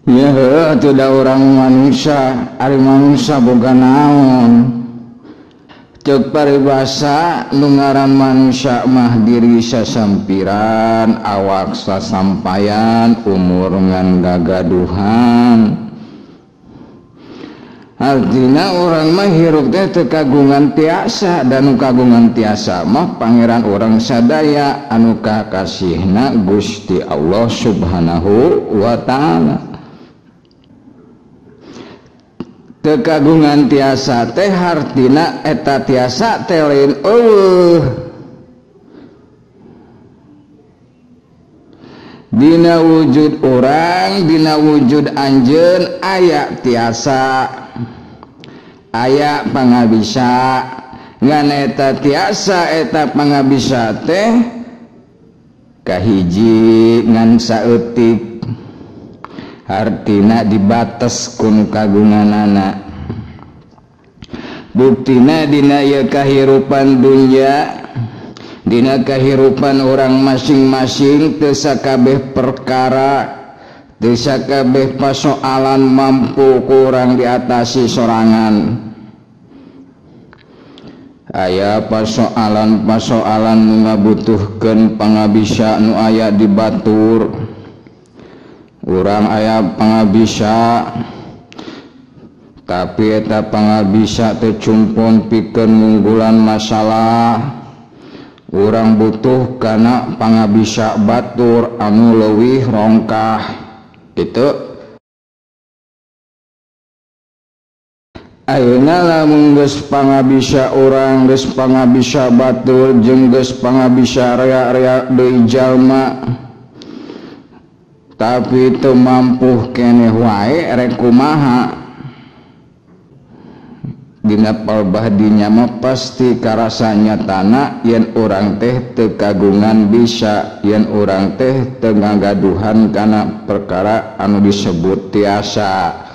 Ya heuh atuh da urang manusia, ari manusia boga naon. Ceuk paribasa nu ngaran manusia mah diri sasampiran, awak sasampayan, umur ngan gagaduhan. Artina urang mah hirup teh teu kagungan tiasa, dan nu kagungan tiasa mah pangeran urang sadaya anu kakasihna Gusti Allah Subhanahu wa taala. Teu kagungan tiasa teh hartina eta tiasa teh lain eueuh. Dina wujud urang, dina wujud anjeun aya tiasa, aya pangabisa. Ngan eta tiasa eta pangabisa teh kahiji ngan saeutik, hartina dibates ku nu kagunganana. Buktina dina ieu kahirupan dunya, dina kahirupan orang masing-masing teu sakabeh perkara, teu sakabeh pasoalan mampu kurang diatasi sorangan. Aya pasoalan-pasoalan nu ngabutuhkeun pangabisa nu aya di batur. Urang aya pangabisa, tapi eta pangabisa teh cumpon pikeun ngunggulan masalah. Urang butuh kana pangabisa batur anu leuwih rongkah kitu. Ayeuna lamun geus pangabisa urang, geus pangabisa batur jeung geus pangabisa rea-rea deui jalma, tapi teu mampu keneh wae rek kumaha. Dina palbah dinya mah pasti karasa nyatana yen urang teh teu kagungan bisa, yen urang teh teu ngagaduhan kana perkara anu disebut tiasa.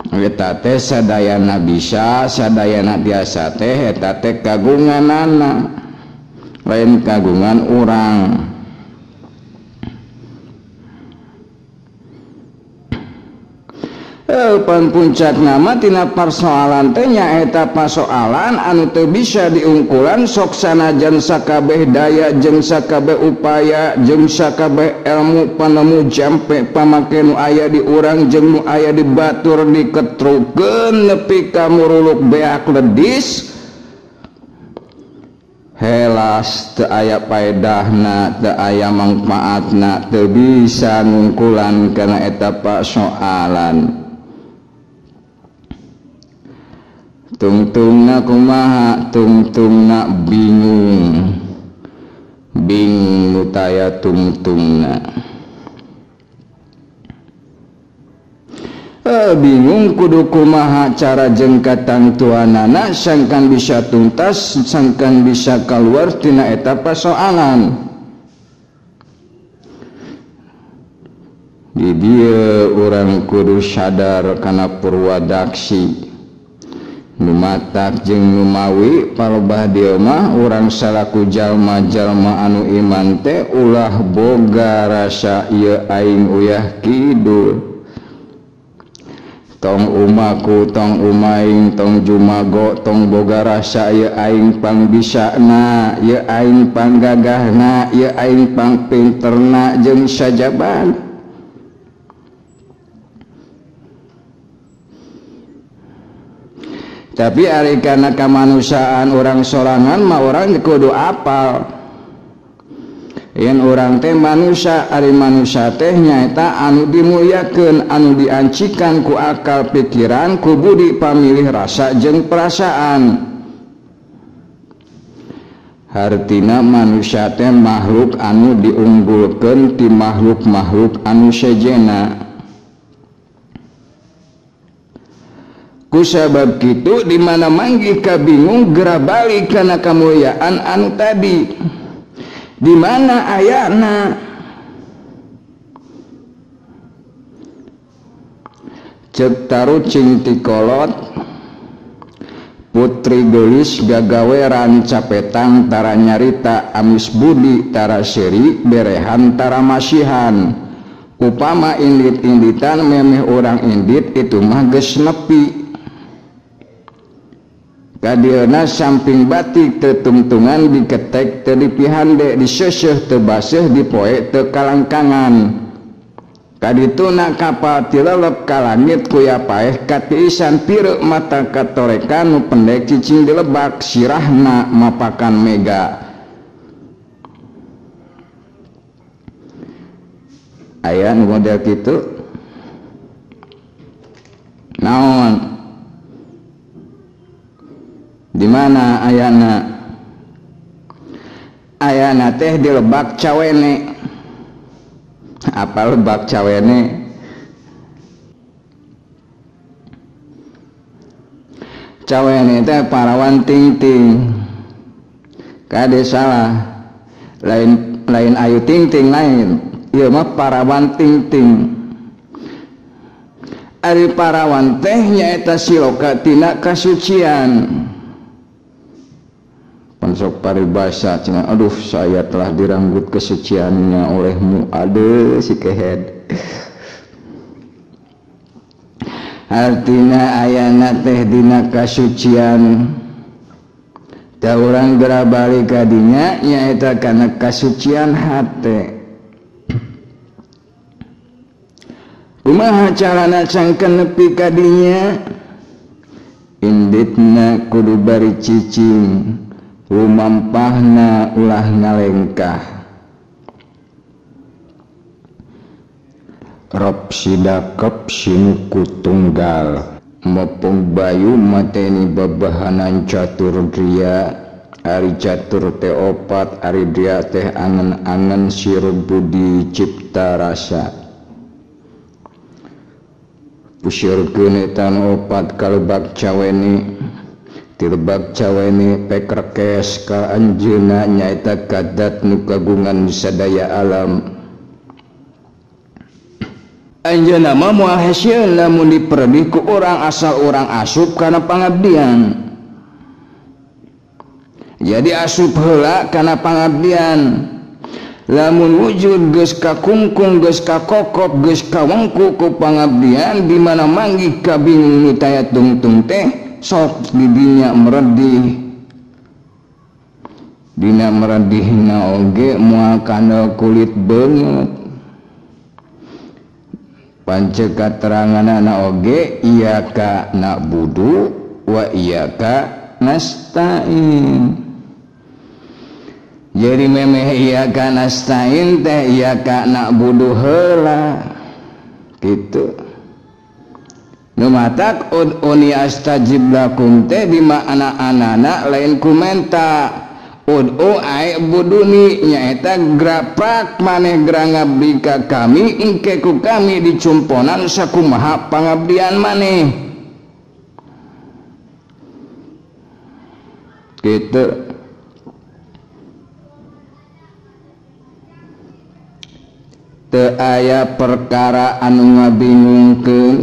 Eta teh sadayana bisa, sadayana tiasa teh eta teh kagunganana, lain kagungan urang. Pan puncak nama tina persoalan teh nyaeta persoalan anu teu bisa diungkulan sok sanajan sakabeh daya jeung sakabeh upaya jeung sakabeh ilmu panemu jampe pamake nu aya di urang jeung nu aya di batur diketrukeun nepi ka muruluk beak ledis, helas teu aya paedahna, teu aya mangfaatna, teu bisa ngungkulan kana eta persoalan. Tungtungna kumaha, tungtungna bingung, bing mutaya tungtungna. Bingung kudu kumaha cara jeung katangtuanana sangkan bisa tuntas, sangkan bisa keluar tina eta persoalan. Di dieu urang kudu sadar kana purwadaksi. Numatak jeung numawi palebah dieu mah urang salaku jalma-jalma anu iman teh ulah boga rasa ieu aing uyah kidul. Tong umaku, tong umaing, tong jumago, tong boga rasa ieu aing pangbisana, ieu aing panggagahna, ieu aing pangpinterna jeung sajaban. Tapi ari kana kamanusiaan urang sorangan mah urang kudu apal. Yen urang teh manusia, ari manusia teh nyaeta anu dimuliakeun, anu diancikan ku akal pikiran, ku budi pamilih rasa jeung perasaan. Hartina manusia teh makhluk anu diunggulkeun ti makhluk-makhluk anu sejenna. Kusabab kitu di mana manggih kabingung gera balik kana kamulyaan anu tadi. Di mana ayana? Ceuk tarucing ti kolot, putri geulis gagawe rancapetang tara nyarita amis budi tara seuri berehan tara masihan. Upama indit-inditan memeh urang indit itu mah geus nepi. Kadieuna samping batik teu tungtungan diketek teu dipihande diseuseuh teu baseuh dipoe teu kalangkangan. Kadituna kapal tilelep ka langit kuya paeh katiisan pireuk mata katorekan nu pendek cicing dilebak sirahna mapakan mega. Aya nu model kitu naon? Di mana ayana? Ayana teh di Lebak Cawene. Apa Lebak Cawene? Cawene teh parawan ting-ting. Kade salah. Lain lain ayu ting-ting lain. Ieu mah parawan ting-ting. Ari parawan teh nyaeta siloka tina kasucian. Sok paribasa cenah, aduh saya telah diranggut kesuciannya olehmu, aduh si kehed. Artina ayana teh dina kasucian. Da urang geura balik ka dinya nyaeta kana kasucian hate. Kumaha carana sangkan nepi ka dinya? Inditna kudu bari cicing, lumampahna ulah ngalengkah. Rob sidakep sinuku tunggal mopong bayu mateni babahanan catur dria. Ari catur teh opat, ari dria teh angen-angen sirup budi cipta rasa. Pusirkeun eta nu opat kalebak caweni. Tilebak caweni pekrekes ka anjeunna nyaeta kadat nu kagungan sadaya alam. Anjeunna mah moal hesieun lamun diperedih ku urang asal urang asup kana pangabdian. Jadi asup heula kana pangabdian. Lamun wujud geus kakungkung geus kakokop geus kawengku ku pangabdian di mana manggih kabingung nu taya tungtung teh sok didinya meredih. Dina meredihna oge moal kana kulit beungeut. Panceu kateranganana oge iyyaka na'budu wa iyyaka nasta'in. Jadi memeh iyyaka nasta'in teh iyyaka na'budu heula kitu. Nu matak ud'uni astajib lakum teh di makna anana lain ku menta. Ud'u ae buduni nyaeta graprak maneh geura ngabdi ka kami engke ku kami dicumponan sakumaha pangabdian maneh. Kitu. Teu aya perkara anu ngabingungkeun,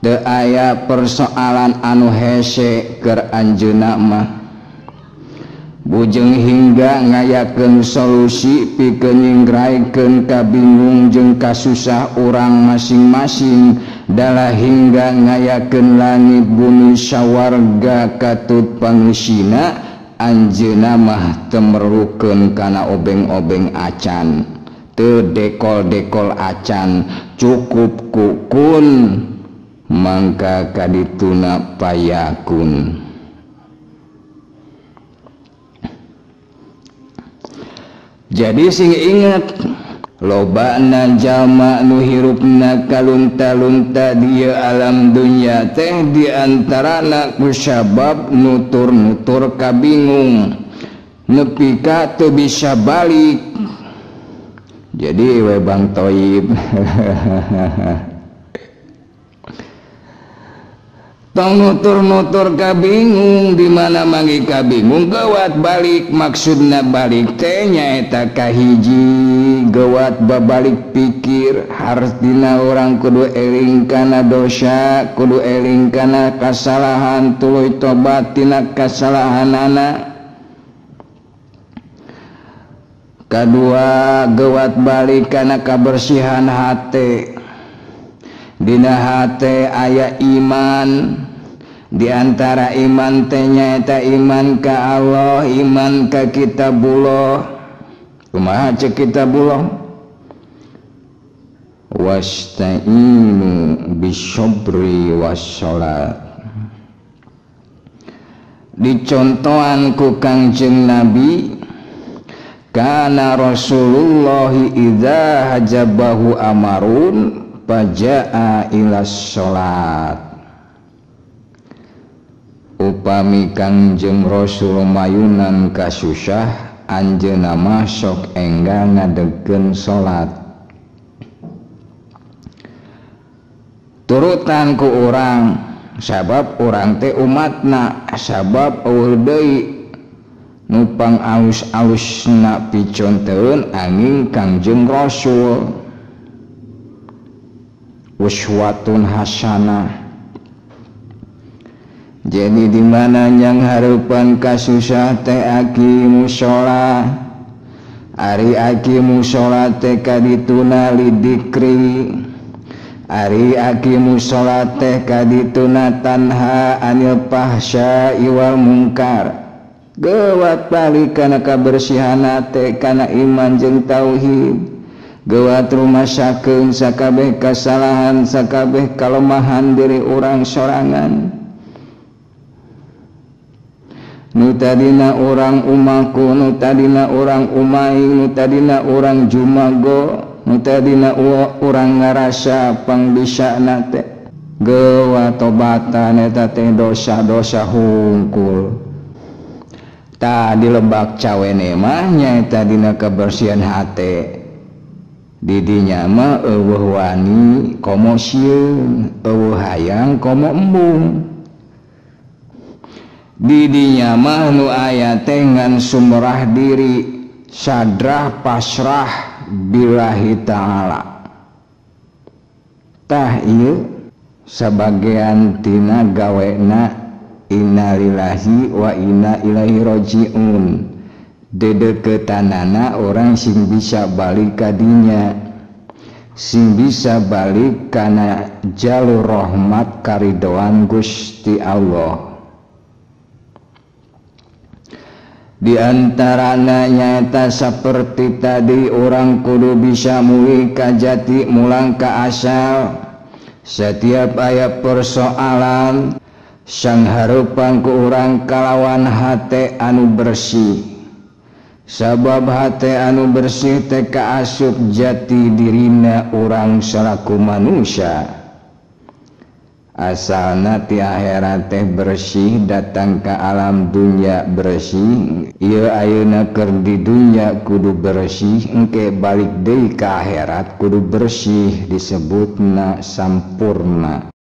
teu aya persoalan anu hese keur anjeunna mah. Bujeng hingga ngayakeun solusi pikeun nyingraikeun kabingung jeung kasusah urang masing-masing dalah hingga ngayakeun langit bumi sawarga katut pangeusina anjeunna mah teu merlukeun kana obeng-obeng acan, teu dekol-dekol acan, cukup kukun mangka kadituna payakun. Jadi sing ingat lobana jalma nu hirupna kalunta-lunta di alam dunya teh diantarana ku sabab nutur-nutur kabingung nepi ka teu bisa balik. Jadi we Bang Toib tong nutur-nutur kabingung di mana manggih kabingung gawat balik. Maksudna balik teh nyaeta kahiji gawat babalik pikir. Hartina orang kudu eling kana dosa, kudu eling kana kasalahan, tuluy tobat tina kasalahanana. Kadua gewat balik kana kabersihan hate. Dina hate aya iman, di antara iman teh nyaeta iman ka Allah, iman ka kitabullah. Kumaha ceuk kitabullah? Wasta'inu bisyabri wassalat. Dicontohan ku Kangjeng Nabi, kana Rasulullah idza hajabahu amarun faja'a ila sholat. Upami Kangjeng Rasul mayunan kasusah, anjeunna mah sok enggal ngadegkeun salat. Turutan ku urang, sabab urang teh umatna, sabab eueuh deui nupang alus-alusna piconteun angin Kangjeng Rasul. Uswatun hasanah. Jadi di mana yang harupan kasusah teh aki mushola, ari aki mushola teh kadituna lidikri, ari aki mushola teh kadituna tanha anil fahsya iwal mungkar. Gewat balik kana kabersihan teh kana iman jeung tauhid. Gewat rumasakeun sakabeh kasalahan, sakabeh kalemahan diri urang sorangan. Nu tadina urang umaku, nu tadina urang umaing, nu tadina urang jumago, nu tadina urang ngarasa pangbisana teh. Gewat tobatan eta teh dosa-dosa hungkul. Tah di lebak cawene mah nyaeta dina kebersihan hate. Di dinya mah eueuh wani komo sieun, eueuh hayang komo embung. Di dinya mah nu aya teh ngan sumrah diri, sadrah pasrah billahi ta'ala. Tah ieu sabagean tina gawena innalillahi wa inna ilaihi rajiun. Dedeketanana orang sing bisa balik kadinya, sing bisa balik kana jalur rahmat karidoan Gusti Allah. Di antarana nyaeta saperti tadi orang kudu bisa mulih ka jati, mulang ka asal. Setiap aya persoalan sang harupan ku urang kalawan hate anu bersih. Sabab hate anu bersih teh kaasup jati dirina urang salaku manusia. Asalna ti akhirat teh bersih, datang ka alam dunya bersih. Ieu ayeuna keur di dunya kudu bersih, engke balik deui ka akhirat kudu bersih, disebutna sampurna.